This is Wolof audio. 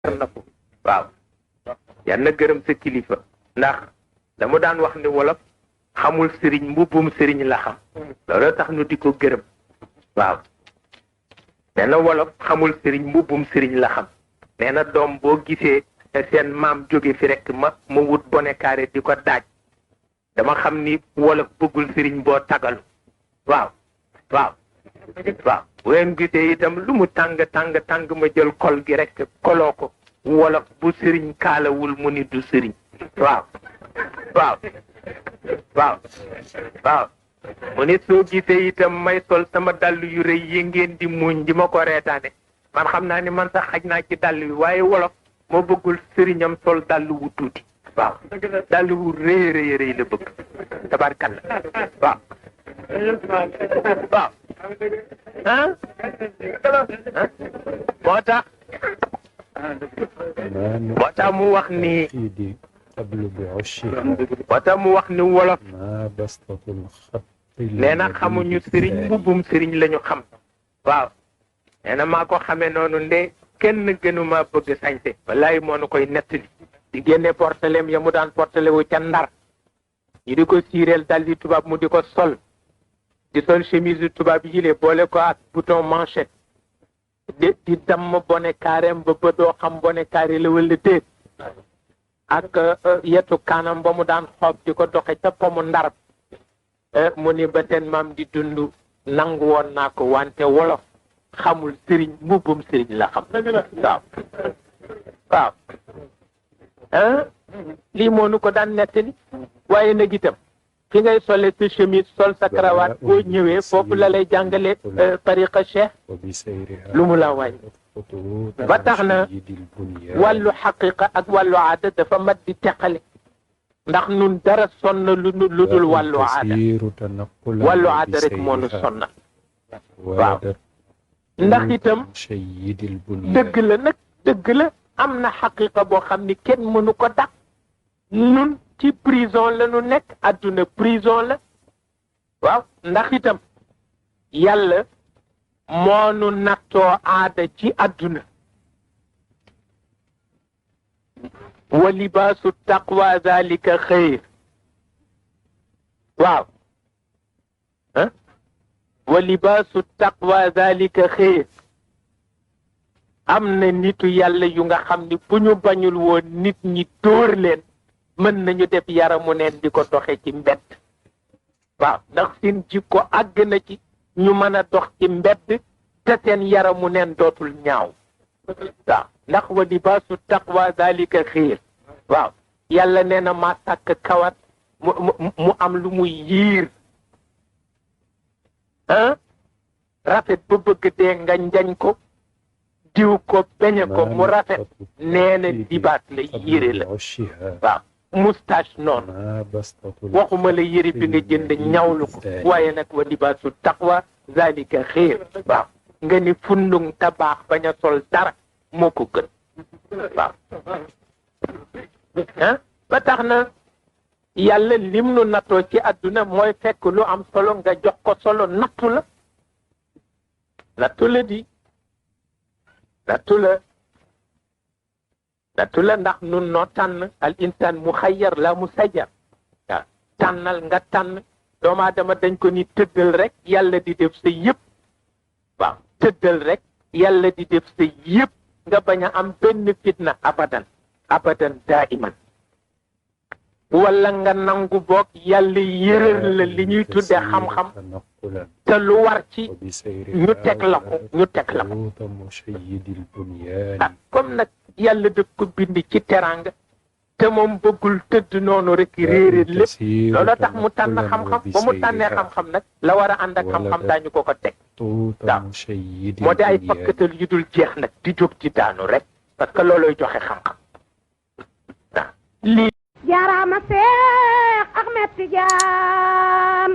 na ko waaw yal na gërëm sa kilifa ndax dama daan wax ni wolof xamul sëriñ mbubbum sëriñ la xam loolu tax nu di ko gërëm waaw nee na wolof xamul sëriñ mbubbum sëriñ la xam nee na doom boo gisee seen maam jóge fi rek ma wut bone carré di ko daaj dama xam ni wolof bëggul sëriñ boo tagalu waaw waaw waaw bu ngeen gisee itam lu mu tàng ma jël kol gi rek koloo ko wolof bu sëriñ kaalawul mu ni du sëriñ waaw waaw waaw waaw mu ne soo gisee itam may sol sama dàll yu rëy yi ngeen di muñ di ma ko reetaane man xam naa ni man sax xaj naa ci dàll wi waaye wolof moo bëggul sëriñam sol dàll wu tuuti waaw dàll wu rëy la bëgg tabarkalla waaw waaw ah moo tax mu wax ni wolof nee na xamuñu sëriñ mbubbum sëriñ lañu xam waaw nee na maa ko xamee noonu nde kenn gënuma bëgg sañse wallaay moo nu koy nettali di génne porteleem ya mu daan portele wu ca Ndar ñu di ko siireel dal di tubaab mu di ko sol di sol chemise tubaab yile boole ko ak bouton manchette di damm bone carrem ba doo xam bone carré la wala déet ak yetu kanam ba mu daan xoob di ko doxe ca pomu Ndar mu ni ba seen maam di dund nangu woon naa ko wante wolof xamul sëriñ mbubbum sëriñ la xam waaw waaw lii moo nu ko daan nettali waaye nag itam fi ngay solee sa chemise sol sa cravate boo ñëwee foofu la lay jàngale tariqa cheikh lu mu la waay ba tax na wàllu xaqiqa ak wàllu aada dafa mat di teqale ndax nun dara sonna lu dul wàllu aada rek moo nu sonna waaw ndax itam dëgg la am na xaqiqa boo xam ni kenn mënu ko dàq nun ci prison la nu nekk adduna prison la waaw ndax itam yàlla moo nu nattoo aada ci adduna wa libaasu taqwa zalika xayr waaw wa libaasu taqwa zalika xayr am na nitu yàlla yu nga xam ni bu ñu bañul woon nit ñi dóor leen mën nañu def yaramu neen di ko doxe ci mbedd waaw ndax seen jikko àgg na ci ñu mën a dox ci mbedd te seen yaramu neen dootul ñaaw waaw ndax wa libaasu taqwa zalika xiir waaw yàlla nee na maa sàkk kawat mu am lu muy yiir rafet ba bëgg dee nga njañ ko diw ko beñe ko mu rafet nee na dibaat la yére la waaw moustache noonu waxuma la yére bi nga jënd ñawlu ko waaye nag wa libaasu taqwa zalika xiir waaw nga ni fundung tabaax bañ a sol dara moo ko gën waaw ba tax na yàlla lim nu nattoo ci àdduna mooy fekk lu am solo nga jox ko solo nattu la di nattu la ndax nun noo tànn al insaan mu xayyar la mu sajjar waaw tànnal nga tànn doomu aadama dañ ko ni tëddal rek yàlla di def sa yëpp waaw tëddal rek yàlla di def sa yëpp nga bañ a am benn fitna abadan daiman wala nga nangu boog yàlla yëral la li ñuy tudde xam-xam te lu war ci ñu teg la ko ah comme nag yàlla daf ko bind ci teraanga te moom bëggul tëdd noonu rek réere lépp loolu tax mu tànn xam-xam ba mu tànnee xam-xam nag la war a ànd ak xam-xam daañu ko teg waaw moo di ay fakkatal yu dul jeex nag di jóg ci daanu rek parce que looloy joxe xam-xam waaw lii jaaraama Seex Ahmed Tijaan